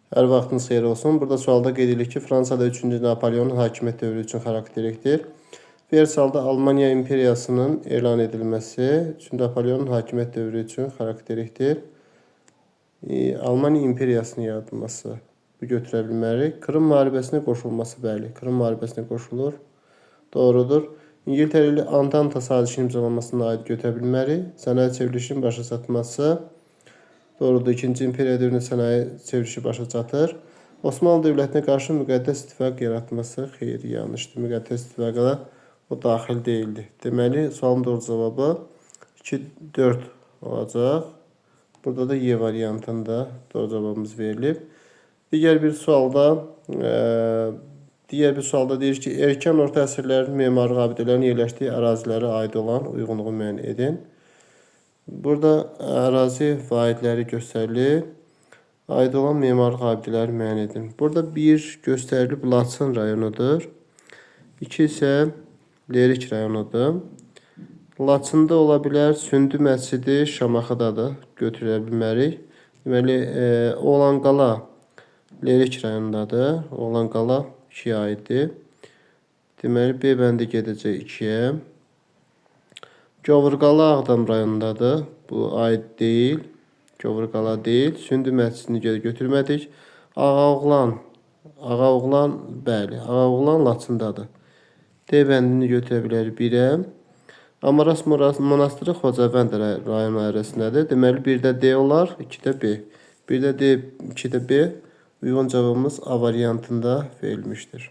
Hər vaxtınız xeyir olsun. Burada sualda qeyd edilir ki, Fransada 3-cü Napoleonun hakimiyyət dövrü üçün xarakterikdir. Versalda Almaniya imperiyasının elan edilməsi 3-cü Napoleonun hakimiyyət dövrü üçün xarakterikdir. Almaniya imperiyasının yaradılması bu götürə bilmərik. Krım müharibəsinə qoşulması, bəli, Krım müharibəsinə qoşulur. Doğrudur. İngiltərə ilə Antanta sazişinin imzalanmasına aid götürə bilmərik. Sənaye çevrilişinin başa çatması. Doğrudur. İkinci imperiya dövründə sənaye çevrilişi başa çatır. Osmanlı dövlətinə qarşı müqəddəs ittifaq yaratması, xeyr, yanlışdır. Müqəddəs ittifaqa o daxil deyildi. Deməli, sualın doğru cavabı 2, 4 olacaq. Burada da Y variantında doğru cavabımız verilib. Digər bir sualda deyir ki, erkən orta əsrlərin memarlıq abidələrinin yerləşdiyi ərazilərə aid olan uyğunluğu müəyyən edin. Burada ərazi vahidləri göstərilir. Aid olan memarlıq abidələri müəyyən edin. Burada 1 göstərilib Laçın rayonudur. 2 isə Lerik rayonudur. Laçında ola bilər Sündü məscidi Şamaxıdadır. Götürə bilmərik. Deməli, Oğlanqala Lerik rayonundadır. Oğlanqala 2-yə aiddir. Deməli, B bəndi gedəcək 2-yə. Govurqala Ağdam rayonundadır. Bu aid deyil. Govurqala deyil. Sündü məscidini götürmədik. Ağaoğlan, Ağaoğlan, bəli, Ağaoğlan Laçındadır. D bəndini götürə bilərik 1-ə. Amaras monastırı Xocavənd rayon dairəsindədir. Deməli, 1-də D olar, 2-də B. 1-də D, 2-də B. Uyğun cavabımız A variantında verilmişdir.